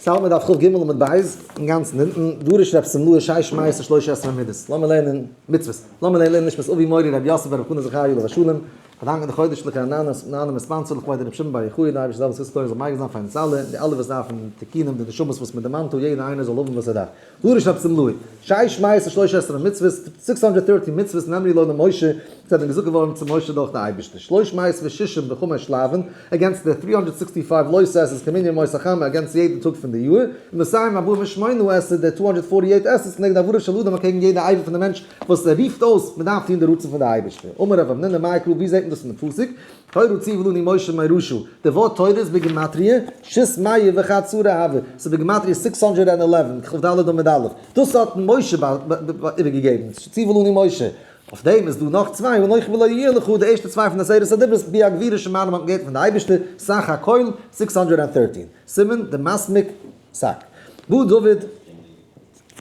ס'האלט מיר דף כ"ג עמוד ב', אינגאנצן אונטן, דרש רב שמלאי שש מאות ושלוש עשרה מידות. לאמיר לערנען מצוות. לאמיר לערנען נשמת אבי מורי רבי יוסף ברב חנא זכריה עליו השלום. פארדאנקען די חודש לכ אנאנאמעס sponsor לכבוד רבי שמעון בר יוחאי, די אייבערשטער זאל זכות תורה זאל מגין זיין פאר אונז אלע, און די אלע וואס דארפן תיקונים, די נשמות וואס מען דערמאנט דא, יעדער איינער זאל האבן וואס ער דארף. דרש רב שמלאי, שש מאות ושלוש עשרה מצוות, 630 מצוות נאמרו לו למשה, זענען געזאגט געווארן צו משה דורך די אייבערשטער, שלוש מאות ושישים וחמש לאווין, against די 365 לא תעשה'ס כמנין ימות החמה against יעדן טאג פון די יאר, ומאתים וארבעים ושמונה עשה די 248 עשה'ס כנגד אבריו של אדם אקעגן יעדע אבר פון די מענטש וואס ער רופט אויס מען דארף טון די רצון פון די אייבערשטער. אמר רב המנונא מאי קרא ווי זעט מען דאס אין די פסוק? תורה ציוה לנו משה מורשה, די ווארט תורה איז בגימטריא שית מאה וחד סרה הוה, ס'איז בגימטריא 611, כ"ד עמוד א', דאס האט משה איבערגעגעבן, ציוה לנו משה, אויף דעם איז דא נאך צוויי, אנכי ולא יהיה לך, די ערשטע צוויי פון עשרת הדיברות, ביי הגבורה שמענו האט מען געהערט פון די אייבערשטער, סך הכל 613, סימן דמסמיק סק. בא דוד.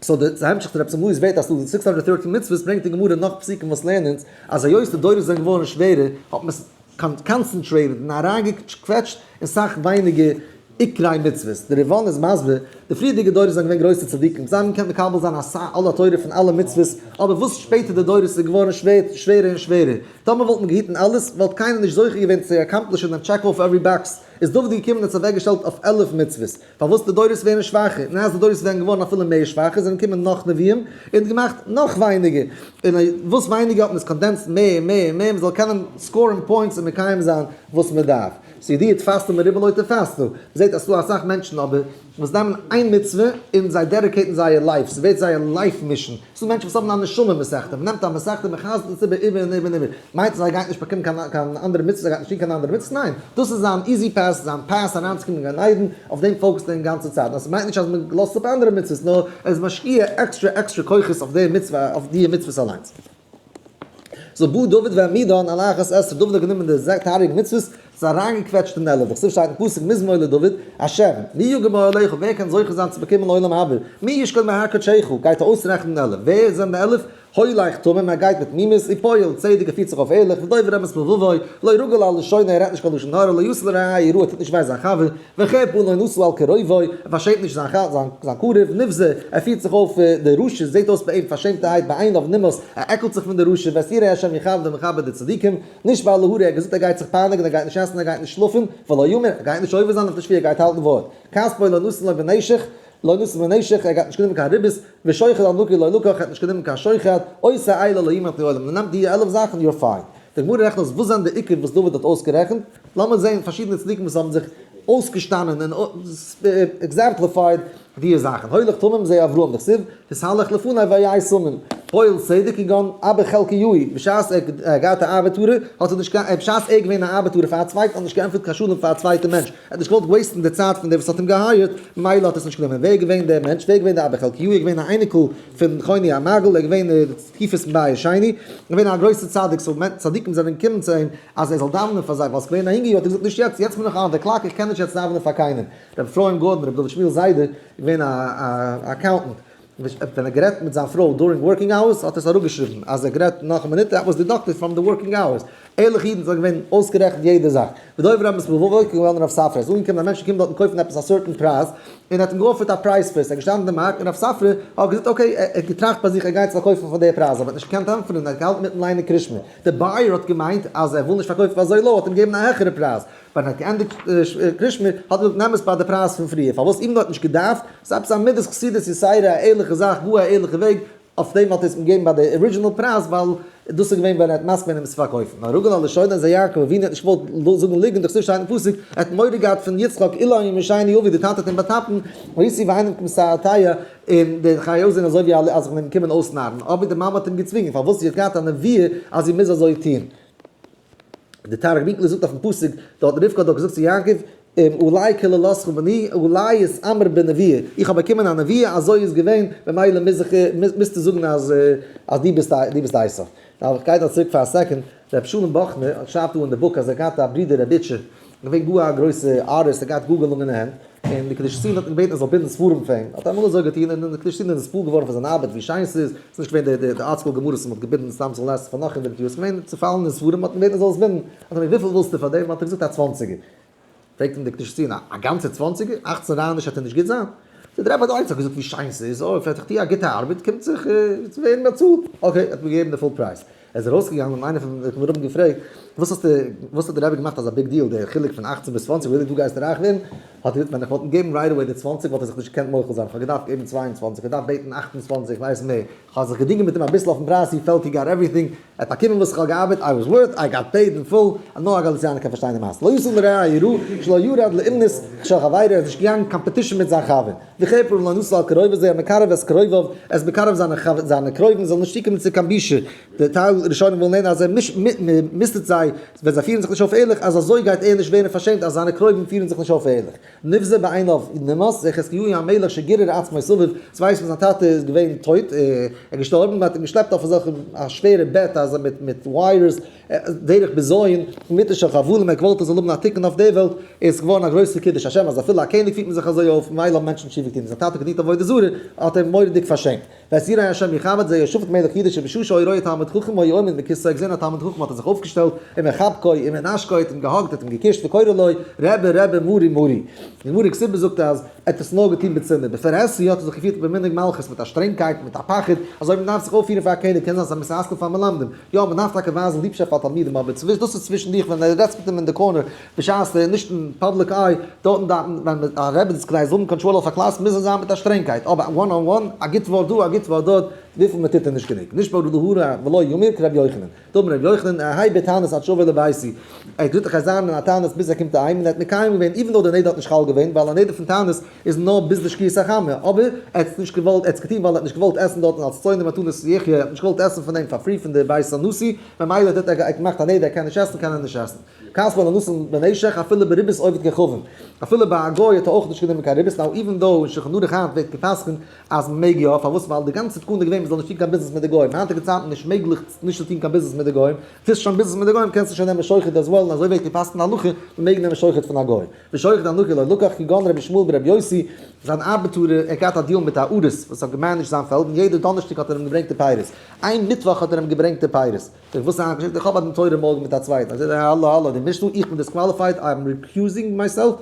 so די המשך פון רב שמלאי'ס ווערט אז ס'דא 613 מצוות ברענגט די גמרא נאך פסוקים וואס לערנען אונז אז היות די דורות זענען געווארן שווערער האט מען עס concentrated און אריינגעקוועטשט אין סאך ווייניגער עיקרי מצוות. די ריב"ן איז מסביר, די פריערדיגע דורות זענען געווען גרויסע צדיקים, זיי האבן געקענט מקבל זיין אסאך אלע תורה פון אלע מצוות, אבער וואס שפעטער די דורות איז געווארן שווערער און שווערער, טאמער וואלט מען געהיטן אלעס, וואלט קיינער נישט זוכה געווען צו accomplish ן און check off every box, איז דוד געקומען און עס אוועקגעשטעלט אויף 11 מצוות. פארוואס די דורות ווערן שוואכער, און אז די דורות ווערן געווארן אפילו מער שוואכער זענען געקומען נאך נביאים און געמאכט נאך ווייניגער, און וואס ווייניגער האט מען עס condensed מער און מער און מער מען זאל קענען score ן points און מקיים זיין וואס מען דארף. ס'ידוע תפסת מרובה לא תפסת, מען זעט אז ס'דא אסאך מענטשן אבער וואס נעמען איין מצוה און זיי dedicate ן זייער life, ס'ווערט זייער life mission, ס'דא מענטשן וואס האבן א נשמה מסכתא, מ'נעמט א מסכתא און מ'חזר'ט עס איבער איבער און איבער און איבער, מיינט אז ער גייט נישט באקומען קיין קיין אנדערע מצוות, ער גייט נישט טון קיין אנדערע מצוות, ניין, דאס איז זיין easy pass, זיין pass אריינצוקומען אין גן עדן, אויף דעם focus ט ער די גאנצע צייט, און ס'מיינט נישט אז מ'לאזט אפ אנדערע מצוות, נאר ער איז משקיע עקסטרע עקסטרע כוחות אויף די מצוה, אויף די מצוות אליינס. so בא דוד והעמידן על אחת עשרה, דוד האט גענומען די תרי"ג מצוות, עס אריינגעקוועטשט אין 11, דכתיב שטייט אין פסוק מזמור לדוד, השם, מי יגור באהלך, ווער קען זוכה זיין צו באקומען עולם הבא, מי ישכון בהר קדשך, גייט ער אויסרעכענען 11, ווער זענען די 11? הולך תמים, ער גייט מיט תמימות, ופועל צדק, ער פירט זיך אויף ערליך, ודובר אמת בלבבו, לא רגל על לשונו, ער רעדט נישט קיין לשון הרע, לא ישא לרעהו רעה, ער טוט נישט וויי זיין חבר, וחרפה לא נשא על קרובו, ער פארשעמט נישט זיין קרוב, נבזה, ער פירט זיך אויף די רשע, זעט אויס ביי אים פארשעמטערהייט, בעיניו נמאס, ער עקלט זיך פון די רשע, ואת יראי השם יכבד, מכבד די צדיקים, נשבע להרע, ער האט געזאגט ער גייט זיך פייניגן, ער גייט נישט עסן, ער גייט נישט שלאפן, ולא ימיר, ער גייט נישט עובר זיין אויף די שבועה, ער גייט האלטן ווארט. כספו לא נתן לו בנשך, לא נתן בנשך, ער גייט נישט גענומען קיין ריבית, ושוחד על נקי לא לקח, ער האט נישט גענומען קיין שוחד, עושה אלה לא ימלט לעולם, מען נעמט די 11 זאכן, you're fine. די גמרא רעכנט אויס וואס זענען די עיקר וואס דוד האט אויסגערעכנט, לאמיר זען פארשידענע צדיקים וואס האבן זיך אויסגעשטאנען און exemplified די זאכן. הולך תמים זה אברהם דכתיב, התהלך לפני והיה תמים. פועל צדק כגון אבא חלקיהו, בשעת ער האט געהאט א ארבעטארער האט ער נישט קיין, בשעת ער איז געווען א ארבעטארער פאר א צווייטן האט ער נישט געענטפערט קיין שלום פאר א צווייטע מענטש, ער האט נישט געוואלט waste ן די צייט פון דער וואס האט אים גע hire ט, ממילא האט ער עס נישט גענומען. ווער איז געווען דער מענטש? ווער איז געווען דער אבא חלקיהו? ער איז געווען א אייניקל פון חוני המעגל, ער איז געווען תקופת בית שני, געווען א גרויסער צדיק, so צדיקים זענען געקומען צו אים אז ער זאל דאווענען פאר זיי, ווייל ס'איז געווען א הונגער יאר, האט ער געזאגט נישט יעצט, יעצט בין איך on the clock, איך קען נישט יעצט דאווענען פאר קיינעם. רבי אפרים גארדאן, רבי דוד שמואל'ס זיידע, איז געווען א accountant, ווען ער האט גערעדט מיט זיין פרוי during working hours האט ער עס אראפגעשריבן, אז ער האט גערעדט נאך א מינוט, that was deducted from the working hours. ערליכע אידן זענען געווען אויסגערעכנט יעדע זאך. ודובר אמת בלבבו כגון רב ספרא, איז אנגעקומען א מענטש געקומען דארטן קויפן עפעס א certain פרייז, און ער האט אים גע offer ט א פרייז first, ער איז געשטאנען אין די מארק און רב ספרא האט געזאגט okay, ער האט געטראכט ביי זיך ער גייט עס פארקויפן פאר די פרייז, אבער האט נישט געקענט ענטפערן, ער האט געהאלטן מיטן ליינען קרישמע, די buyer האט געמיינט אז ער וויל נישט פארקויפן פאר אזוי low האט אים געגעבן א העכערע פרייז, ווען ער האט געענדיגט קרישמע האט ער געזאגט נעם עס ביי די פרייז פון פריער, פארוואס even האט נישט געדארפט, ס'איז עפעס א מידת חסידות יתירה א ערליכע זאך, גאר א ערליכע וועג, אויף דעם האט ער עס אים געגעבן ביי די original פרייז ווייל דאס איז געווען ווען ער האט מסכים געווען אים עס צו פארקויפן. נאר רגל על לשונו זה יעקב אבינו האט נישט געוואלט זאגן ליגנט דכתיב שטייט אין פסוק, ער האט מורא געהאט פון יצחק אולי ימשני אבי די טאטע האט אים באטאפן, הייתי בעיניו כמתעתע און די חיות זענען אזוי ווי אז איך בין אים געקומען אויסנארן, אבער די מאמע האט אים געצווינגען פארוואס זי האט געהאט א נבואה אז זי מוז אזוי טון. די תרגום מיקלא זאגט אויפן פסוק, דארט רבקה האט דאך געזאגט צו יעקב, אולי קללתך בני, אולי אתאמר בנבואה, איך האב באקומען א נבואה, אזוי איז געווען, ממילא מוז איך, מוזטו זאגן אז אז דו ביסט דו ביסט עשו. now איך גיי דא צוריק פאר א second, ר' שלום באכנער שרייבט דא אין די book אז ער האט געהאט א ברודער ר' איטשע, געווען גאר א גרויסע ארטיסט, ער האט געהאט גאר געלונגענע הענט, און די קדושת ציון האט אים געבעטן ער זאל בינדן ספרים פאר אים, האט ער אמאל אזוי געטון, און די קדושת ציון איז נתפעל געווארן פון זיין ארבעט ווי שיין ס'איז, ס'איז נישט געווען די די ArtScroll גמרות וואס מ'האט געבינדן סתם צו לעזן פאר נאך הונדערט יאר, ס'איז געווען צופאלנע ספרים, מ'האט אים געבעטן ער זאל עס בינדן, האט ער אים געזאגט וויפיל ווילסטו פאר דעם, האט ער געזאגט א צוואנציגער. פרעגט אים דער קדושת ציון, א גאנצע צוואנציגער? אכצן רייניש וועט ער נישט גוט זיין? זאגט דער רבי האט אליינס געזאגט ווי שיין ס'איז, אוי פרעגט איך טו א גוטע ארבעט קומט זיך צו ווערן באצאלט, okay האט מיר געגעבן די full price. ער איז ארויסגעגאנגען און איינער פון די חברים געפרעגט, וואס האסטו, וואס האט דער רבי געמאכט אזא big deal, דער חילוק פון אכצן ביז צוואנציג, וויאזוי דו גייסט רייך ווערן? האט ער געזאגט, ווען איך וואלט אים געגעבן right away די צוואנציג וואלט ער זיך נישט געקענט מוחל זיין, איך האב געדארפט געבן 22, איך האב געדארפט בעטן 28, איך ווייס מער, איך האב זיך געדינגען מיט אים אביסל אויפן פרייז, he felt he got everything, ער האט באקומען וואס איך האב געארבעט, I was worth, I got paid in full, נאר א גאליציאנער קען פארשטיין די מעשה. לא יסור לרע הירא, שלא ירד לאומנות של חברו, ער איז נישט געגאנגען competition מיט זיין חבר. וכפר לא נשא על קרוביו זה מקרב את קרוביו, עס מקרב זיינע קרובים זאל נישט צוקומען צו קיין בושה. די טייל ראשונים ווילן לערנען אז ער מיסטערט זיי ווען זיי פירן זיך נישט אויף ערליך, אז אזוי גייט ער נישט ווערן פארשעמט אז זיינע קרובים פירן זיך נישט אויף ערליך. נבזה בעיניו נמאס, זה חזקיהו המלך שגירר עצמו סביב, עס ווייסט מען זיין טאטע איז געווען טויט, ער איז געשטארבן, מען האט אים געשלעפט אויף אזעלכע א שווערע בעט אזוי מיט wires, דרך בזיון, מיטה של חבלים, ער האט געוואלט ער זאל האבן א תיקון אויף די וועלט, איז געווארן א גרויסער קידוש השם אז אפילו א קעניג פירט מען זיך אזוי אויף, ממילא האבן מענטשן תשובה געטון, זיין טאטע האט געדינט עבודה זרה, האט אים מורא'דיג פארשעמט. ואת יראי השם יכבד זה יהושפט מלך יהודה שבשעה שהיה רואה תלמיד חכם היה עומד מכסאו, ער האט געזען א תלמיד חכם האט ער זיך אויפגעשטעלט, ומחבקו ומנשקו, האט אים געהאגט, האט אים געקושט, וקורא לו, רבי רבי מורי מורי. די גמרא כתובות זאגט אז ער האט עס נאר געטון בצנעה, בפרהסיא האט ער זיך געפירט במנהג מלכות מיט א שטרענגקייט, מיט א פחד, אזוי ווי מען דארף זיך אויפפירן פאר א קעניג, קען זיין ס'איז א מוסר השכל פאר מלמדים, יא מען דארף טאקע ווייזן ליבשאפט פאר תלמידים אבער צווישן דאס איז צווישן דיך ווען דו רעדסט מיט אים אין די corner בשעת נישט אין public eye, דארטן דארף מען ווען א רבי איז כדי זאל האבן קאנטראל אויף א קלאס מוז ער זיין מיט א שטרענגקייט, אבער one on one, א גוט ווארט דא א גוט ווארט דארט, וויפיל מען טוט איז נישט גענוג. נשבע להרע ולא ימיר כרבי יוחנן. דאמר רבי יוחנן, אהי' בתענית עד שאבוא לביתי. ער האט געזאגט איך גיי זיין אין א תענית ביז ער קומט אהיים און ער האט מקיים געווען even though די נדר האט נישט חל געווען ווייל א נדר פון תענית איז נאר ביז די שקיעת החמה אבער ער האט עס נישט געוואלט ער האט עס געטון ווייל ער האט נישט געוואלט עסן דארטן אלס צאן ומתנות יחיה ער האט נישט געוואלט עסן פון דעם פאר free פון די בית הנשיא ממילא האט ער געמאכט א נדר ער קען נישט עסן קען ער נישט עסן. כספו לא נתן בנשך אפילו בריבית עובד כוכבים אפילו ביי א גוי האט ער אויך נישט גענומען קיין ריבית now even though אין שולחן ערוך היינט ווערט גע'פסק'נט אז מען מעג יא, פארוואס? ווייל די גאנצע תקנה איז געווען מען זאל נישט טון קיין ביזנעס מיט די גוים, היינטיגע צייטן נישט מעגליך נישט צו טון קיין ביזנעס מיט די גוים, טוסט שוין ביזנעס מיט די גוים קענסטו שוין נעמען שוחד as well, און אזוי ווערט גע'פסק'נט הלכה, מען מעג נעמען שוחד פון א גוי. ושוחד הנקי לא לקח כגון רבי ישמעאל ברבי יוסי, זיין ארבעטארער, ער האט געהאט א deal מיט א אריס וואס האט געמענעדזשט זיין פעלד און יעדע דאנערשטאג האט ער אים געברענגט די פירות, איין מיטוואך האט ער אים געברענגט די פירות, זאג איך וואס איז איינגעשטעלט איך האב א דין תורה מארגן מיט א צווייטן, זאגט ער האלא האלא דו מישט דא, איך בין disqualified, I am recusing myself,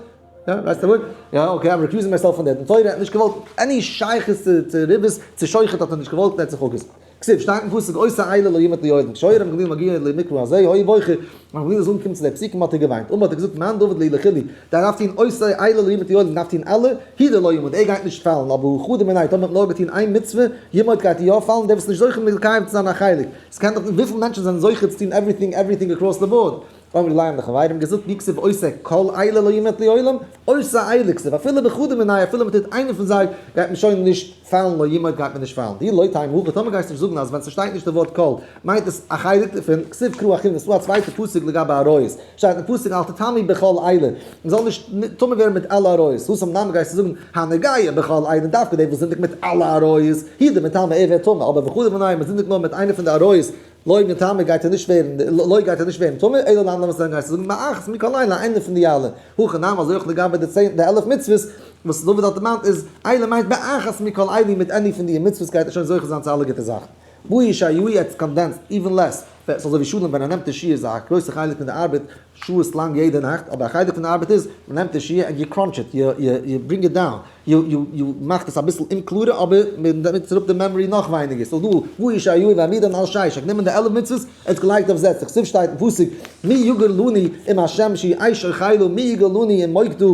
יא, ווייסט וואס? יא, okay, I'm recusing myself פון דער דין תורה, ער האט נישט געוואלט any שייכות צו ריבית, צו שוחד האט ער נישט געוואלט, ער האט זיך אפגעזאגט. כתיב, שטייט אין פסוק, עושה אלה לא ימוט לעולם, כשהיה רבן גמליאל מגיע למקרא הזה, היה בוכה, רבן גמליאל איז אנגעקומען צו די פסוקים האט ער געוויינט, אמר האט ער געזאגט, מאן דעביד להו לכולהו, דער דארף טון עושה אלה לא ימוט לעולם, דארף טון אלע, הוא דלא ימוט, ער גייט נישט פאלן, אבער הא חדא מינייהו, טאמער האט מען נאר געטון איין מצוה, ימוט גייט ער יא פאלן, דער וואס איז נישט זוכה מקיים צו זיין א חלק, עס קען דאך, וויפיל מענטשן זענען זוכה צו טון everything everything across the board? אמרו ליה האבן די חברים געזאגט מי כתיב עושה כל אלה לא ימוט לעולם, עושה אלה כתיב אפילו בחדא מינייהו אפילו מען טוט איינע פון זיי גייט מען שוין נישט פאלן לא ימוט גייט מען נישט פאלן דאי לא תימא הכי טאמער גייסטו נישט זאגן אז ווען ס'שטייט נישט די ווארט כל מיינט עס א חלק דערפון כתיב קרא אחרינא ס'דא א צווייטע פסוק לגבי עריות שטייט אין פסוק אל תטמאו בכל אלה מען זאל נישט טמא ווערן מיט אלע עריות התם נמי גייסטו זאגן הנוגע בכל אלה דווקא דער וואס זינדיגט מיט אלע עריות הוא דמיטמא ער ווערט טמא אבער בחדא מינייהו מען זינדיגט נאר מיט איינע פון די עריות לא מיטמא גייט ער נישט ווערן, לא גייט ער נישט ווערן טמא, אלא לאמר וואס דען גייסטו זאגן באחת מכל אלה איינע פון די אלע, הכא נמי אזוי אויך לגבי די צען די 11 מצוות וואס דוד האט דערמאנט איז אלה מיינט באחת מכל אלה מיט any פון די מצוות גייט ער שוין זוכה זיין צו אלע גוטע זאכן. בעי ישעיהו it's condensed even less, ס'איז אזוי ווי שלום ווען ער נעמט די שיעור איז א גרויסע חלק פון די ארבעט שעות לאנג יעדע נאכט, אבער א חלק פון די ארבעט איז מען נעמט די שיעור and you crunch it, you bring it down, you מאכט עס אביסל אומקלארער אבער מען נוצט אראפ די memory נאך ווייניגער, סאו דא בעי ישעיהו והעמידן על שש, ער האט גענומען די 11 מצוות, ער האט געלייגט אויף זעקס, דכתיב שטייט אין פסוק מי יגור לנו עם השם שהוא אש אוכלה מי יגור לנו עם מוקדה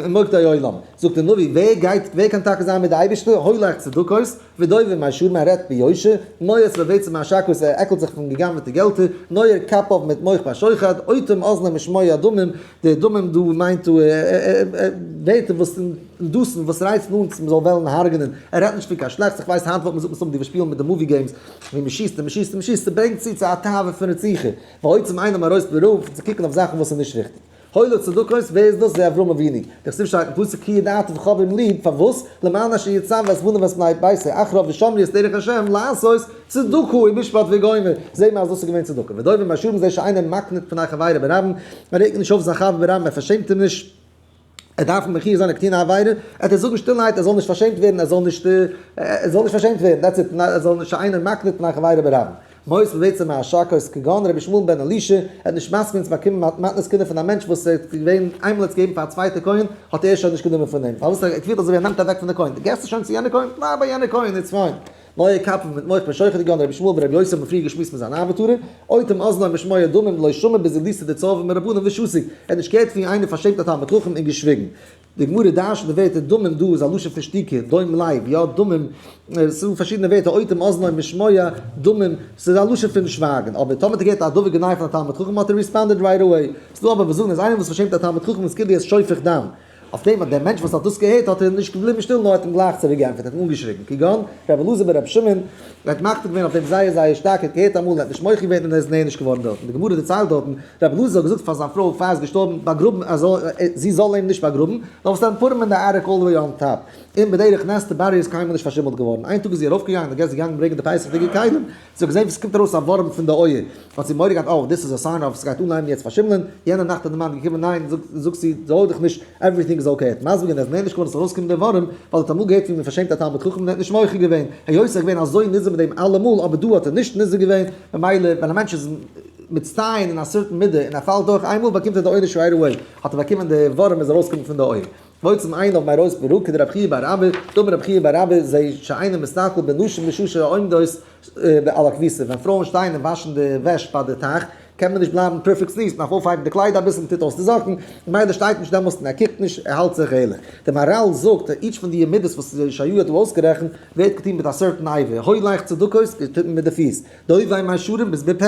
מוקדי עולם, זאגט דער נביא ווער גייט ווער קען טאקע זיין מיט די אייבערשטער הולך צדקות ודובר מישרים ער רעדט ביושר, מואס בבצע מהשקות ער עקלט זיך פון געגנב'עטע געלטער, נוער כפיו מתמוך בשוחד, אוטם אזנו משמוע דמים, די דמים דא מיינט דא ווערטער וואס אינדוסן וואס רייצן אן מ'זאל וועלן הרג'נען, ער רעדט נישט פון קיין שלעכטס, איך ווייס היינט וואלט מען זאגט מסתמא די וואס שפילן מיט די movie games ווי מ'שיסט און מ'שיסט און מ'שיסט, ס'ברענגט צו צו א תאווה פון רציחה, ועוצם עיניו מראות ברע, פון צו קוקן אויף זאכן וואס איז נישט ריכטיג. הולך צדקות, ווער איז דאס? זה אברהם אבינו. דכתיב שטייט אין פסוק כי ידעתיו איך האב אים ליב, פארוואס? למען אשר יצוה את בניו ואת בני ביתו אחריו ושמרו את דרך השם לעשות צדקה ומשפט וגומר, זעהן מיר אז דאס איז געווען צדקה. ודובר מישרים זה שאינו מקניט פני חברו ברבים, ער רעגט נישט אויף זיין חבר ברבים, ער פארשעמט אים נישט, ער דארף אים מחי' זיין א קטין עבירה, ער וועט זאגן שטילערהייט ער זאל נישט פארשעמט ווערן, ער זאל נישט ער זאל נישט פארשעמט ווערן, that's it, ער זאל נישט שאינו מקניט פני חברו ברבים. מעות בביצה מהשקות כגון רבי ישמעאל בן אלישע, ער האט נישט מסכים צו באקומען מתנות כהונה פון א מענטש וואס ער האט געווען איינמאל ער האט עס געגעבן פאר א צווייטע כהן האט ער שוין נישט גענומען פון אים, פארוואס ער געפילט אזוי ווי ער נעמט אוועק פון די כהן, דו געבסט עס שוין צו יענע כהן, בלייב ביי יענע כהן it's fine. נועה קאפל מיט מח בשוחד כגון רבי ישמעאל ברבי יוסי האט מען פריער געשמועסט מיט זיין אוועטארער, אוטם אזנו משמוע דמים לא שמע בזילותא דצורבא מרבנן ושתק, ער האט נישט געהערט ווי איינער פארשעמט א תלמיד חכם און געשוויגן. די גמרא דרש'נט די ווערטער דמים דא איז א לשון פון שתיקה, דום לב, יא דמים, עס איז דא פארשידענע ווערטער אוטם אזנו משמוע דמים, ס'איז א לשון פון שווייגן, אבער טאמער האט ער געהערט א דבר גנאי פון א תלמיד חכם האט ער responded right away. ס'דא אבער וואס זאגן אז איינער וואס פארשעמט א תלמיד חכם איז כאילו ער איז שופך דם. אויף דעם האט דער מענטש וואס האט דאס געהערט האט ער נישט געבליבן שטיל נאר האט אים גלייך צוריק געענטפערט, האט אים אנגעשריגן, כגון רבי אלעזר בן רבי שמעון, ער האט מקפיד געווען אויף דעם זייער זייער שטארק, ער האט געהערט אמאל און ער האט נישט מוחה געווען און ער איז נענש געווארן דארטן, די גמרא דערציילט דארטן, רבי אלעזר האט געזאגט פאר זיין פרוי פאר ער איז געשטארבן, באגראבן ער זאל, זי זאל אים נישט באגראבן, נאר וואס דען put אים אין די attic all the way on top, און בדרך נס די body איז קיינמאל נישט פארשימלט געווארן, איין טאג איז זי ארויפגעגאנגען די געסט געגאנגען ברענגען די פסח'דיגע כלים, זי האט געזען ווי ס'קומט ארויס א ווארעם פון די אויער, האט זי מורא געהאט, oh, this is a sign of ס'גייט אנהייבן יעצט פארשימלען, יענע נאכט האט די מאן געקומען, ניין, זאגט זי, זארג דיך נישט, everything איז okay, ער האט מסביר געווען אז נענש געווארן עס זאל ארויסקומען די ווארעם, ווייל ער האט אמאל געהערט ווי מ'פארשעמט א תלמיד חכם און ער האט נישט מוחה געווען, היות ער איז געווען אזוי נזהר מיט דעם אלעמאל, אבער דא האט ער נישט נזהר געווען, ממילא ווען א מענטש איז מצטיין אין א certain מידה און ער פאלט דורך איינמאל באקומט ער די עונש right away, האט ער באקומען די ווארעם איז ארויסגעקומען פון די אויער. ועוצם עיניו מראות ברע כדרב חייא בר אבא, דאמר רב חייא בר אבא זה שאינו מסתכל בנשים בשעה שעומדות על הכביסה, ווען פרויען שטייען און וואשן די וועש ביי די טייך, קען מען נישט בלייבן perfect צניעות, מען דארף אויפהייבן די קלייד אביסל, מען טוט אויס די זאקן, ממילא שטייט נישט דעמאלסט און ער קוקט נישט, ער האלט זיך ערליך. דער מהר"ל זאגט אז each פון די מידות וואס ישעיהו האט דא אויסגערעכנט, ווערט געטון מיט א certain אבר, הולך צדקות טוט מען מיט די פיס, דובר מישרים איז בפה,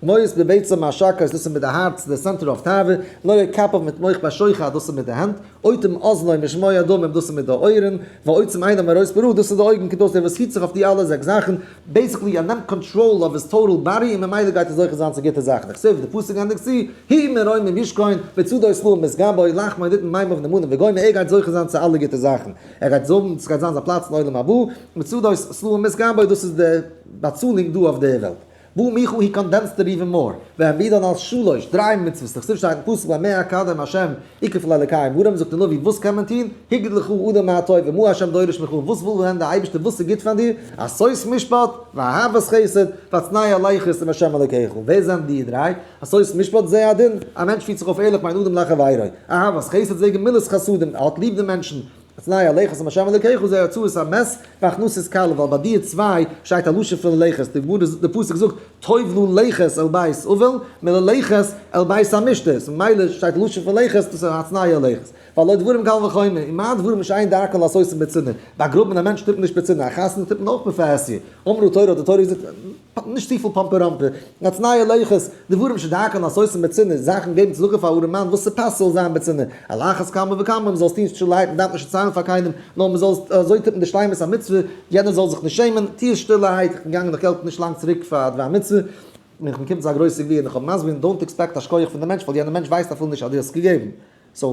מואס בביצה מהשקות דאס איז מיט די הארץ, די center of תאווה, נוהג כפיו מיט מוח בשוחד דאס איז מיט די הענט, אוטם אזנו משמוע דמים דאס איז מיט די אויערן, ועוצם עיניו מראות ברע דאס איז די אויגן, קומט אויס דער וואס היט זיך אויף די אלע זעקס זאכן, basically ער נעמט control אויף his total body און ממילא גייט ער זוכה זיין צו גוטע זאכן, איך זעה ווי די פסוק ענדיגט צו, הוא מרומים ישכון, מצודות סלעים מתגבר, לחמו ניתן מימיו נאמנים וגומר, ער גייט זוכה זיין צו אלע גוטע זאכן, ער גייט האבן, ס'גייט זיין זיין פלאץ אין עולם הבא, מצודות סלעים מתגבר, דאס איז די באצאלונג דא אויף דער וועלט. בא מיכה he condensed it even more, והעמידן על שלש, דריי מצוות, דכתיב שטייט אין פסוק במה אקדם השם אכף לאלקי מרום, זאגט דער נביא וואס קען מען טון, הגיד לך אדם מה טוב ומה השם דורש ממך, וואס וויל דען דער אייבערשטער וואס איז גוט פאר דיר, עשות משפט, ואהבת חסד, והצנע לכת עם השם אלקיך, ווער זענען די דריי? עשות משפט זה הדין, א מענטש פירט זיך אויף ערליך בין אדם לחבירו, אהבת חסד זה גמילות חסדים, ער האט ליב די מענטשן, הצנע לכת עם השם אלקיך זה הוצאת המת והכנסת כלה, ווייל ביי די צוויי שטייט א לשון פון ללכת, די גמרא די פסוק זאגט טוב ללכת אל בית אבל מללכת אל בית המשתה, ממילא שטייט לשון פון לכת דאס איז הצנע לכת, והלא דברים קל וחומר, ומה דברים שאין דרכן לעשותם בצנעה, באגראבן א מענטש טוט מען נישט בצנעה, א חתונה טוט מען אויך בפרהסיא, אמרה תורה האט די תורה געזאגט נישט צופיל פאמפעראמפע, הצנע לכת, דברים שדרכן לעשותם בצנעה, זאכן געבן צדקה פאר ארעם מאן וואס ס'פאסט זאל זיין בצנעה, על אחת כמה וכמה מ'זאל עס טון שטילערהייט מ'דארף נישט דערציילן פאר קיינעם, נאר מ'זאל עס אזוי טוט מען די שלימות המצוה, יענער זאל זיך נישט שעמען, טו עס שטילערהייט, איך בין געגאנגען נאך געלט נישט לאנג צוריק פאר א דבר מצוה, און איך בין געקומען צו א גרויסע גביר און איך האב מסביר געווען don't expect א שכוח פון די מענטש ווייל יענער מענטש ווייסט אפילו נישט אז דו האסט עס געגעבן. so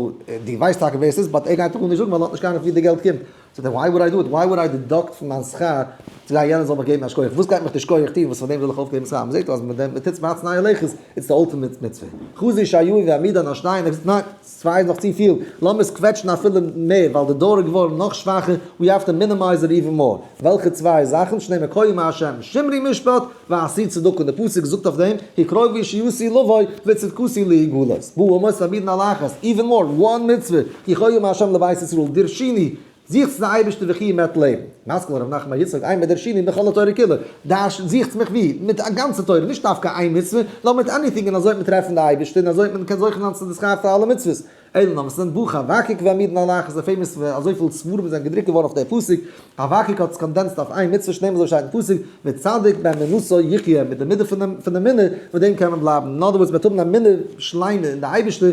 דו ווייסט טאקע ווער עס איז but ער גייט גארנישט זאגן ווייל ער האט נישט קיין אנונג ווי די געלט קומט. זאגט ער why would I do it? why would I deduct פון מיין שכר כדי יענער זאל מיך געבן א שכוח? וואס גייט מיך די שכוח טון וואס פאר דעם זאל איך אויפגעבן שכר? מ'זעט דא אז מיט דעם מ'טוט הצנע לכת it's the ultimate מצוה. חזי ישעיהו והעמידן על שתיים ער זאגט ניין צוויי איז נאך צופיל לאמיר עס קוועטשן אפילו מער ווייל די דור איז געווארן נאך שוואכער we have to minimize it even more. וועלכע צוויי זאכן? שנאמר כה אמר השם שמרו משפט ועשו צדקה און די פסוק זאגט אויף דעם, כי קרובה ישועתי לבוא וצדקתי להגלות. בא עמוס והעמידן על אחת, even more, one מצוה, כי כה אמר ה' לבית ישראל, דרשוני, זוכטס די אייבערשטער וחי מ'עט לעבן. מתקיף לה רב נחמן בר יצחק, אימא דרשוני בכל התורה כולה, דרש, זוכטס מיך ווי? מיט א גאנצע תורה, נישט דווקא איין מצוה, נאר מיט anything און אזוי וועט מען טרעפן די אייבערשטער און אזוי וועט מען קען זוכה זיין צו די שכר פאר אלע מצוות. אלא נאר וואס זענען בא חבקוק והעמידן על אחת די famous ווען אזויפיל ספרים זענען געדרוקט געווארן אויף דער פסוק, חבקוק האט עס condensed אויף איין מצוה שנאמר אזוי שטייט אין פסוק, וצדיק באמונתו יחיה, מיט די מידה פון די אמונה, מיט דעם קען מען בלייבן, in other words מיט האבן אמונה שלימה אין די אייבערשטער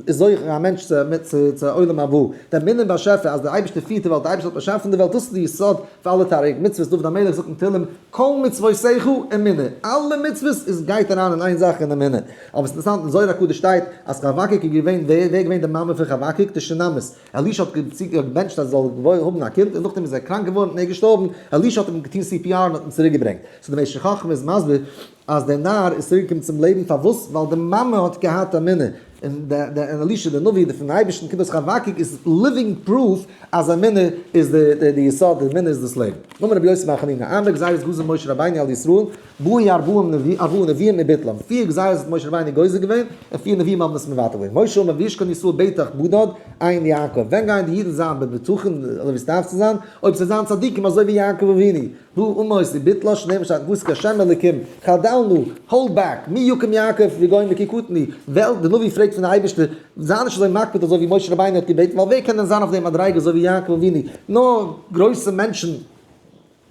איז זוכה א מענטש צו עולם הבא, די אמונה אין באשעפער אז דער אייבערשטער פירט די וועלט, דער אייבערשטער האט באשאפן די וועלט, דאס איז די יסוד פאר אלע תרי"ג מצוות, דוד המלך זאגט אין תהלים, כל מצוותיך אמונה, אלע מצוות איז גייט אריין אין איין זאך אין אמונה. אבער ס'איז אינטערעסאנט אין זוהר הקדוש שטייט אז חבקוק איז געווען ווער ווער איז געווען די מאמע פון חבקוק? די שונמית. אלישע האט געבענטשט אז ער זאל האבן א קינד און נאכדעם איז ער קראנק געווארן און ער איז געשטארבן, אלישע האט אים געטון CPR און האט אים צוריק געברענגט. so די משך חכמה איז מסביר אז דער נער איז צוריק געקומען צום לעבן פארוואס? ווייל די מאמע האט געהאט אמונה. און און אלישע דער נביא פון אייבערשטן קומט אויס חבקוק איז living proof אז אמונה איז די די יסוד, די אמונה איז דאס לעבן. אמר רבי יוסי בר חנינא, ארבע גזירות גזר משה רבינו על ישראל, באו ארבעים נביא ארבעה נביאים וביטלם, פיר גזירות האט משה רבינו גוזר געווען, און פיר נביאים האבן עס מבטל געווען. משה אמר וישכון ישראל בטח בדד, עין יעקב, ווען גייען די אידן זיין בבטחון אזוי ווי עס דארף צו זיין, אויב זיי זיין צדיקים אזוי ווי יעקב אבינו, בא עמוס וביטלה שנאמר שטייט אין פסוק השם אלוקים חדלנו, hold back, מי יקום יעקב וגומר כי קטן הוא, וועל, די נביא פרעגט פון די אייבערשטער, זיי נישט אזוי מקפיד אזוי ווי משה רבינו האט געבעטן, ווייל ווער קען דען זיין אויף די מדריגה אזוי ווי יעקב אבינו, נאר גרויסע מענטשן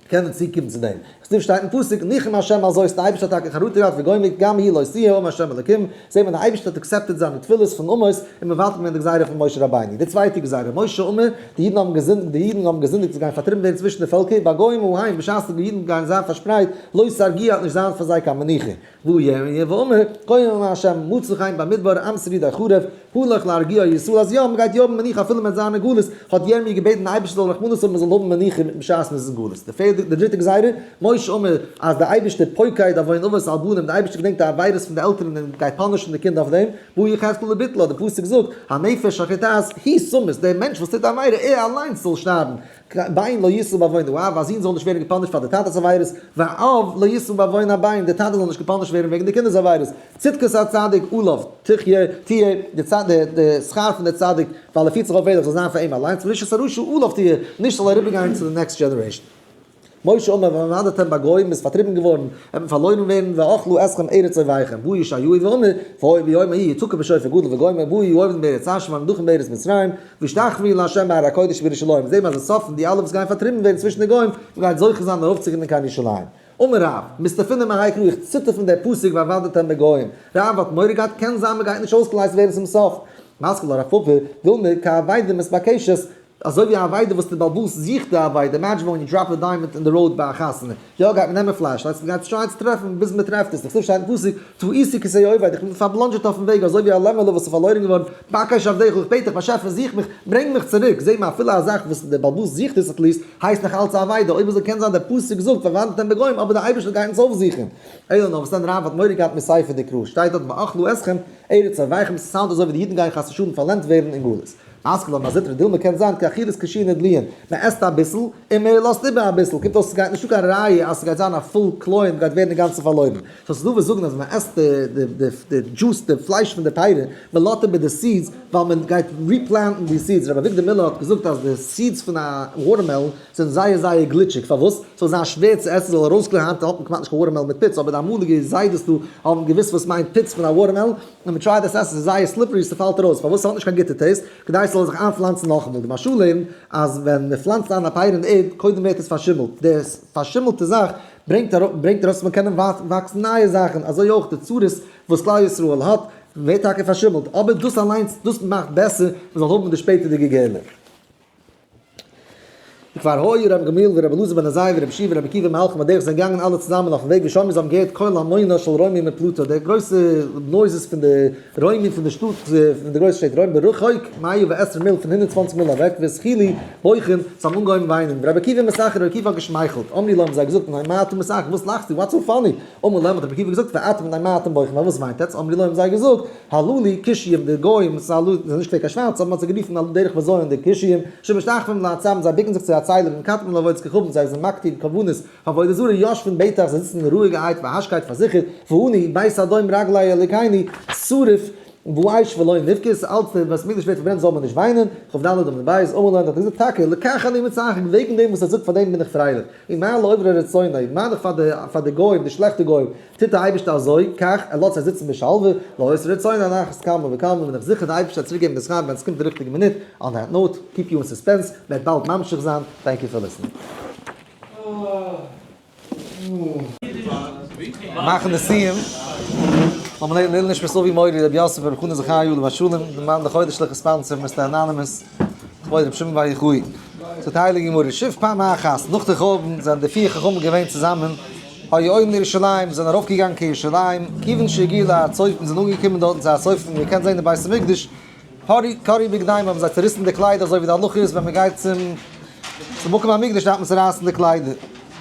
קענען צוקומען צו דעם. כתוב שטייט אין פסוק, ניחם השם על זאת, די אייבערשטער האט טאקע חרטה געהאט וגומר גם היא לא תהיה אמר השם אלוקים, זעט מען די אייבערשטער האט accepted זיינע תפילות פון עמוס און מבטל געווען די גזירה פון משה רבינו. די צווייטע גזירה, משה אמר, די אידן האבן געזינדיגט, די אידן האבן געזינדיגט זיי גייען פארטריבן ווערן צווישן די פעלקער, בגוים ההם, בשעת די אידן גייען זיין פארשפרייט, לא תרגיע וועט נישט זיין פאר זיי קיין מנוחה. והוא ירמי' ואמר, כה אמר ה', מצא חן במדבר, עם שרידי חרב, הלך להרגיע ישראל, אז יא, מ'גייט יא האבן מנוחה אפילו מיט זיינע גלות, האט ירמי' געבעטן די אייבערשטער זאל רחמנות האבן מ'זאל האבן מנוחה בשעת מ'איז אין גלות. די פערדע, די דריטע גזירה, משה אמר, אז די אייבערשטער פוקד עוון אבות על בנים, די אייבערשטער געדענקט די עבירות פון די עלטערן און גייט punish ן די קינדער אויף דעם, בא יחזקאל וביטלה, די פסוק זאגט, הנפש החוטאת היא תמות, דער מענטש וואס טוט א עבירה, ער אליינס זאל שטארבן, בן לא ישא בעוון האב, א זון זאל נישט ווערן גע punish ט פאר די טאטע'ס עבירות, ואב לא ישא בעוון הבן, די טאטע זאל נישט גע punish ט ווערן וועגן די קינדער'ס עבירות, צדקת הצדיק עליו תחיה, תהיה, די שכר פון די צדיק ווייל ער פירט זיך אויף ערליך זאל זיין פאר אים אליינס, ורשעת הרשע עליו תהיה, נישט זאל אריבערגיין צו די next generation. משה אמר ואבדתם בגוים איז פארטריבן געווארן, וועט מען פארלוירן ווערן, ואכלה אתכם ארץ אויביכם, בא ישעיהו ואמר, והיה ביום ההוא יתקע בשופר גדול וגומר, באו האובדים בארץ אשור והנדחים בארץ מצרים, והשתחוו לה' בהר הקודש בירושלים, זעהט מען אז אין סוף פון די אלע וואס גייען פארטריבן ווערן צווישן די גוים, מ'גייט זוכה זיין ארויפצוקומען קיין ירושלים. אמר רב, מסתפינא מהאי קרא, איך ציטער פון דער פסוק ואבדתם בגוים, רב האט מורא געהאט קען זיין מ'גייט נישט אויסגעלייזט ווערן צום סוף. מתקיף לה רב פפא, דילמא כאבידה מתבקשת, אזוי ווי א אבידה וואס די בעל הבית זוכט די אבידה, imagine ווען you drop a diamond אין די road ביי א חתונה, יא גייט מען נעמען flashlights, מען גייט try ען צו טרעפן ביז מען טרעפט עס, דכתיב שטייט אין פסוק, תעיתי כשה אובד, איך בין פארבלאנדזשעט אויפן וועג אזוי ווי א לעמעלע וואס איז פארלוירן געווארן, בקש עבדך, איך בעט דיך באשעפער זוך מיך, ברענג מיך צוריק, זעט מען אפילו א זאך וואס דער בעל הבית זוכט עס at least, הייסט נאך אלץ א אבידה, אויב אזוי קען זיין דער פסוק זאגט ואבדתם בגוים אבער דער אייבערשטער גייט אונז אויפזוכן. אלא נאר וואס דען רב האט מורא געהאט מסיפא דקרא, שטייט דארט ואכלה אתכם ארץ אויביכם, ס'sound אזוי ווי די אידן גייען חס ושלום פארלענדט ווערן אין גלות. מתקיף לה מר זוטרא דילמא קען זיין כאכילת קישואין דלועין, מען עסט אביסל און מען לאזט איבער אביסל, קומט אויס ס'גייט נישטא קיין ראיה אז ס'גייט זיין א full כלאים גייט ווערן אינגאנצן פארלוירן, so ס'דא וואס זאגן אז מען עסט די די דזשוס די פלייש פון די פירות, מען לאזט איבער די seeds ווייל מען גייט replant ן די seeds, רבי אביגדור מילער האט געזאגט אז די seeds פון א watermelon זענען זייער זייער גליטשיג, פארוואס? ס'זאל זיין שווער צו עסן ס'זאל ארויסקלערן, היינט האט מען כמעט נישט קיין watermelon מיט pits אבער די אמאליגע זיידעס דא האבן געוואוסט וואס מיינט pits פון א watermelon, ווען מען try ט עס עסן ס'איז זייער slippery ס'פאלט ארויס פארוואס ס'האט נישט קיין גוטע taste כדי ס'זאל זיך איינפלאנצן נאכאמאל די מהרש"א לערנט אז ווען מען פלאנצט איין א פרי אין די ערד קודם ווערט עס פארשימלט די פארשימלטע זאך ברענגט ארויס ברענגט ארויס אז מען קען וואקסן נייע זאכן אזוי אויך די צרות וואס כלל ישראל האט ווערט טאקע פארשימלט אבער דאס אליינס דאס מאכט בעסער מען זאל האבן די שפעטערדיגע גאולה. וכבר היו רבן גמליאל ורבי אלעזר בן עזאי ורבי יהושע ורבי עקיבא מהלכים בדרך זענען געגאנגען אלע צוזאמען אויפן וועג ושמעו זיי האבן געהערט קול המונה של רומי מפלטה די גרויסע noises פון די רומי פון די שטאט פון די גרויסע שטעט רוים ברחוק מאה ועשרים מיל פון 120 מיל אוועק והתחילו בוכין זיי האבן אנגעהויבן וויינען ורבי עקיבא משחק רבי עקיבא האט געשמייכלט אמרו לו האבן זיי געזאגט מפני מה אתה משחק וואס לאכסטו what's so funny אמר להם האט רבי עקיבא געזאגט ואתם מפני מה אתם בוכין פארוואס וויינט עטץ אמרו לו האבן זיי געזאגט הללו כושיים די גוים זענען נישט געווען קיין שווארצע האבן זיי גערופן על דרך בזיון די כושיים שמשתחווים לעצמם זיי ביקן זיך צו א צלם ומקטרים לעבודת כוכבים זיי זענען מקטיר קרבנות פאר עבודה זרה יושבין בטח זיי זיצן רואיגערהייט והשקט פארזיכערט ואנו בית אדום רגלי אלוקינו שרוף באש ולא נבכה אלץ דער בית המקדש ווערט פארברענט זאל מען נישט וויינען, כ"ד עמוד ב', אמר להם האט ער געזאגט טאקע לכך אני מצחק וועגן דעם וואס ער זאגט פאר דעם בין איך פרייליך, ומה לעוברי רצונו, מה דאך פאר די גוים די שלעכטע גוים טוט דער אייבערשטער אזוי, כך, ער לאזט זיי זיצן בשלווה, לעושי רצונו על אחת כמה וכמה, בין איך זיכער דער אייבערשטער וועט צוריק געבן די שכר ווען עס קומט די ריכטיגע מינוט, on that note, keep you in suspense, מען וועט באלד ממשיך זיין, thank you for listening. מאכן די סיום, לאמיר לערנען לעילוי נשמת אבי מורי רבי יוסף ברב חנא זכרי' עליו השלום, די מאן די חודש'ליכע sponsor Mister Anonymous, כבוד רבי שמעון בר יוחאי. זאגט די הייליגע גמרא, שוב פעם אחת, נאך די חורבן זענען די פיר חכמים געווען צוזאמען, היו עולים לירושלים, זענען ארויפגעגאנגען קיין ירושלים, כיוון שהגיעו להר הצופים, זענען אנגעקומען דארטן צו הר הצופים, מען קען זען די בית המקדש, קרעו בגדיהם האבן זיי צעריסן די קליידער, אזוי ווי די הלכה איז ווען מען גייט צום צום מקום המקדש דארף מען צערייסן די קליידער.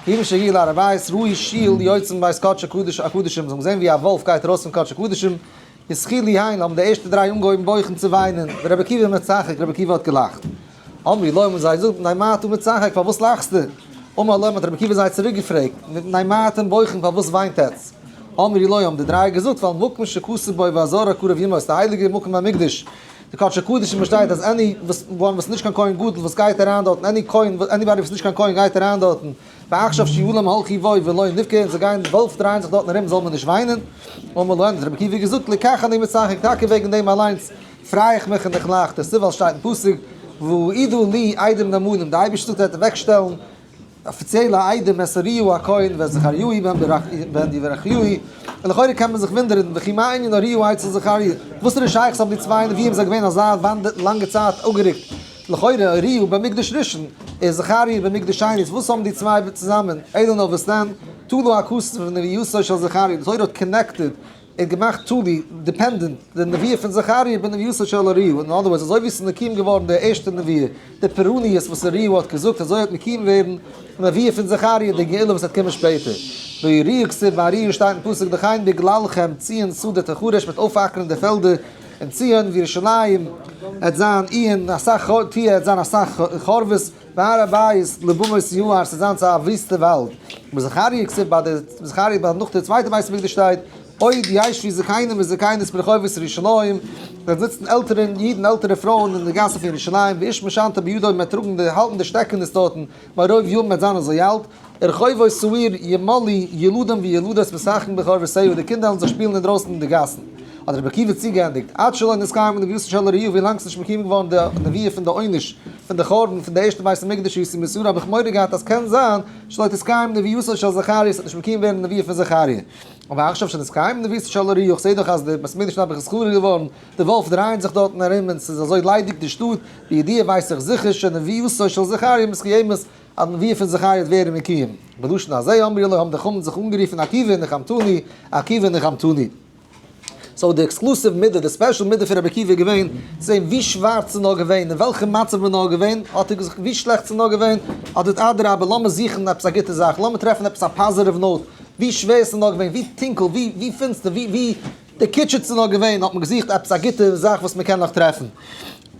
כיוון שהגיעו להר הבית, ראו שועל יוצא מבית קדשי קדשים, זיי האבן געזען ווי א וואלף גייט ארויס פון קדשי קדשים. התחילו הן, האבן די ערשטע דריי אנגעהויבן בוכים צו וויינען, ורבי עקיבא מצחק, רבי עקיבא האט געלאכט. אמרו לו, האבן זיי געזאגט, מפני מה אתה מצחק, פארוואס לאכסטו? אמר להם, האט רבי עקיבא זיי צוריק געפרעגט, מפני מה אתם בוכים, פארוואס וויינט עטץ? אמרו לו, האבן די דריי געזאגט, ווייל מקום שכתוב בו והעזרה קרב ימות, די הייליגע מקום המקדש, די קדשי קדשים וואס שטייט אז any one וואס איז נישט קיין כהן גדול וואס גייט אריין דארטן, any כהן, anybody וואס איז נישט קיין כהן גייט אריין דארטן, ועכשיו שועלים הלכו בו ולא נבכה, און זיי גייען, וועלף דרייען זיך דארטן ארום, זאל מען נישט וויינען? אמר להם, האט רבי עקיבא געזאגט, לכך אני מצחק, טאקע וועגן דעם אליינס פריי איך מיך און איך לאך, דאס איז ווייל שטייט אין פסוק, והעידו לי עדים נאמנים, די אייבערשטער זאגט ער וועט אוועקשטעלן אפיציעלע עדים את אוריהו הכהן ואת זכריהו בן יברכיהו, און לכאורה קען מען זיך וואונדערן, וכי מה ענין אוריהו אצל זכריה, וואסערע שייכות האבן די צוויי נביאים זיי געווען אזא לאנגע צייט אפגערוקט, לכאורה אוריהו במקדש ראשון און זכריה במקדש שני, וואס האבן די צוויי צוזאמען, אלא נאר וואס דען, תלה הכתוב בנביאותו של זכריה, די תורה האט connected און געמאכט תלוי, dependent, די נביאה פון זכריה בנביאותו של אוריהו, in other words, אזוי ווי עס איז מקוים געווארן די ערשטע נביאה, די פורעניות וואס אוריהו האט געזאגט, אזוי וועט מקוים ווערן די נביאה פון זכריה, די גאולה וואס וועט קומען שפעטער. באוריהו כתיב, ביי אוריהו שטייט אין פסוק לכן בגללכם ציון שדה תחרש, מ'וועט אויפאקערן די פעלדער אין ציון, וירושלים עט זיין איהן אסאך תהיה עט זיין אסאך חורבות, והר הבית לבמות יער, ס'וועט זיין צו א וויסטע וואלד. בזכריה כתיב ביי די זכריה ביי נאך די צווייטע בית המקדש שטייט, עוד ישבו זקנים וזקנות ברחובות ירושלים, וועט זיצן עלטערע אידן עלטערע פרויען אין די גאסן פון ירושלים, ואיש משענתו בידו מ'וועט טראגן די האלטן די שטעקענעס דארטן, מרוב ימים מ'וועט זיין אזוי אלט, ורחובות העיר ימלאו ילדים וילדות משחקים ברחובותיה, די קינדער וועלן זיך שפילן אינדרויסן אין די גאסן. האט רבי עקיבא צוגעענדיגט, עד שלא נתקיימה נבואתו של אוריהו ווי לאנג ס'איז נישט מקוים געווארן די נבואה פון די עונש פון די חורבן פון די ערשטע בית המקדש הייתי מתיירא האב איך מורא געהאט אז קען זיין שלא תתקיים נבואתו של זכריה ס'וועט נישט מקוים ווערן די נבואה פון זכריה. אבער עכשיו שנתקיימה נבואתו של אוריהו כ'זעה דאך אז די בית המקדש נעבעך איז חרוב געווארן, די וואלף דרייען זיך דארטן ארום און ס'איז אזוי ליידיג די שטאט, בידיעה ווייס איך זיכער שנבואתו של זכריה מתקיימת אז די נבואה פון זכריה וועט ווערן מקוים. בלשון הזה אמרו לו האבן די חכמים זיך אנגערופן עקיבא נחמתנו, עקיבא נחמתנו. so די exclusive מידה, די special מידה פון רבי עקיבא איז געווען, צו זען ווי שווארץ ס'איז נאר געווען, אין וועלכע מצב מ'איז נאר געווען, האט ער געזאגט ווי שלעכט ס'איז נאר געווען, האט ער אדרבה לאמיר זוכן עפעס א גוטע זאך, לאמיר טרעפן עפעס א positive note, ווי שווער ס'איז נאר געווען, ווי טונקל, ווי פינסטער, ווי דערקוטשעט ס'איז נאר געווען, האט מען געזוכט עפעס א גוטע זאך וואס מ'קען נאך טרעפן.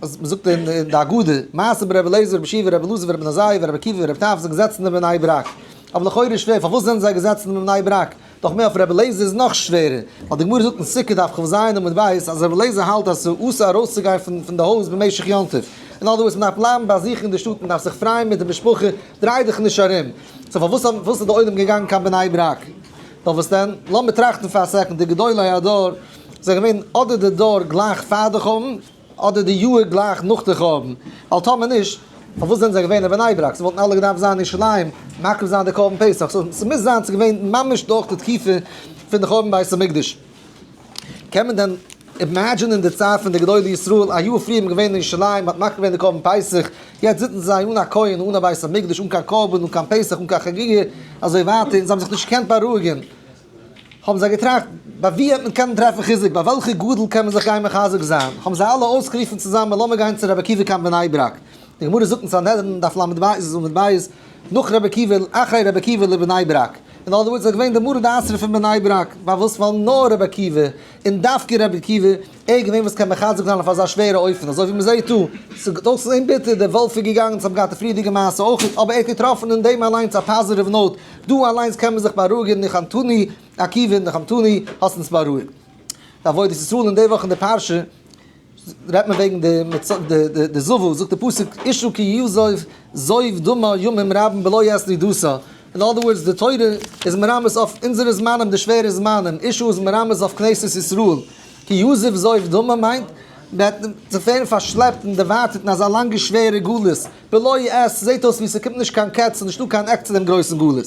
אז מ'זאגט אין די הגדה, מעשה ברבי אליעזר ורבי יהושע ורבי אלעזר ורבי בן עזאי ורבי עקיבא ורבי טרפון זענען געזעצן אין בני ברק. אבער לכאורה איז שווער, פארוואס זענען זיי געזעצן אין בני ברק? דאך מער אויף רבי אליעזר איז נאך שווערער, ווייל די גמרא זאגט אין סוכה דף כז עמוד ב' אז רבי אליעזר האלט אז ס'איז אסור ארויסצוגיין פון די הויז במשך יום טוב, in other words מ'דארף בלייבן ביי זיך אין די שטאט, מ'דארף זיך פרייען מיט די משפחה, דריי דיך נישט ארום. so פארוואס איז די עולם געגאנגען קיין בני ברק? נאר וואס דען? לאמיר טראכטן פאר א second, די גדולי הדור זענען געווען אדער די דור גלייך פאר די חורבן, אדער די יאהר גלייך נאך די חורבן, ווייל טאמער נישט, פארוואס זענען זיי געווען אין בני ברק? זיי וואלטן אלע געדארפט זיין אין ירושלים מקריב זיין די קרבן פסח, so ס'מוז זיין ס'איז געווען ממש דורך די תקופה פון די חורבן בית המקדש. קען מען דען imagine ען די צייט פון די גדולי ישראל, א יאר פריער איז מען געווען אין ירושלים, מ'האט מקריב געווען די קרבן פסח, יעצט זיצן זיי אן א כהן, אן א בית המקדש, אן קיין קרבן, אן קיין פסח, אן קיין חגיגה, אזוי ווייטער, און זיי האבן זיך נישט געקענט בארואיגן. האבן זיי געטראכט, ביי ווי וועט מען קענען טרעפן חיזוק, ביי וועלכע גדול קען מען זיך גיין מחזק זיין, האבן זיי אלע אויסגערופן צוזאמען, לאמיר גיין צו רבי עקיבא קיין בני ברק. די גמרא זאגט אין סנהדרין דף לב עמוד ב', נאך רבי עקיבא, אחרי רבי עקיבא לבני ברק. in other words, איז געווען די מרא דאתרא פון בני ברק, פארוואס? ווייל נאר רבי עקיבא, און דווקא רבי עקיבא, ער איז געווען וואס קען מחזק זיין אויף אזא שווערע אופן, אזוי ווי מען זעט דא, ס'איז אויסזען ביטער, דער וואלף איז געגאנגען, ס'האט געהאט די פריערדיגע מעשה אויך, אבער ער האט געטראפן אין דעם אליינס א positive note, דא אליינס קען מען זיך בארואיגן, נחמתנו, עקיבא, נחמתנו, האסט אונז בארואיגט. די עבודת ישראל אין די וואך אין די פרשה, רעדט מען וועגן די די זבה, זאגט די פסוק, אשה כי יעזוב זוב דמה ימים רבים בלא עת לידתה, in other words די תורה איז מרמז אויף אונזערע זמנים די שווערע זמנים, אשה איז מרמז אויף כנסת ישראל, כי יעזוב זוב דמה מיינט מען וועט זיך ווערן פארשלעפט און דערווייטערט אין אזא לאנגע שווערע גלות, בלא עת, ס'זעט אויס ווי ס'קומט נישט קיין קץ, ס'איז נישטא קיין עק צו דעם גרויסן גלות.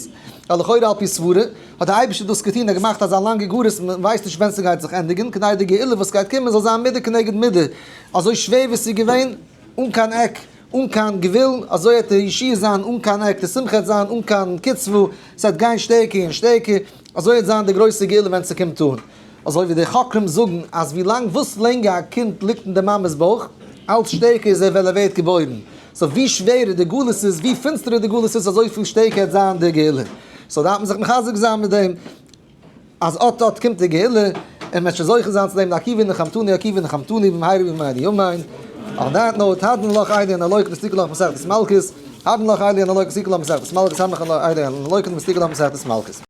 ווייל לכאורה על פי סברה, האט דער אייבערשטער דאס געטון, ער האט געמאכט אזא לאנגע גלות, מען ווייסט נישט ווען ס'גייט זיך ענדיגן, כדי די גאולה וואס גייט קומען זאל זיין מידה כנגד מידה, אזוי שווער ווי ס'איז געווען, אן קיין עק, אן קיין גבול, אזוי וועט די ישועה זיין אן קיין עק, די שמחה וועט זיין אן קיין קצבה, ס'וועט גיין שטערקער און שטערקער, אזוי וועט זיין די גרויסע גאולה ווען ס'קומט אן. אזוי ווי די חוקרים זאגן אז ווי לאנג וואס לענגער א קינד ליגט אין די מאמע'ס בויך, אלץ שטערקער איז ער ווען ער ווערט געבוירן. so ווי שווערער די גלות איז, ווי פינסטערער די גלות איז, אזויפיל שטערקער וועט זיין די גאולה. so דארף מען זיך מחזק זיין מיט דעם אז אט אט קומט די גאולה. און מ'וועט שוין זוכה זיין צו דעם עקיבא נחמתנו עקיבא נחמתנו במהרה בימינו אמן. On that note, הדרן עלך אלו הן הלוקין ומסתכל לך מסכת מלקות, הדרן עלך אלו הן הלוקין ומסתכל לך מסכת מלקות, הדרן עלך אלו הן הלוקין ומסתכל לך מסכת מלקות.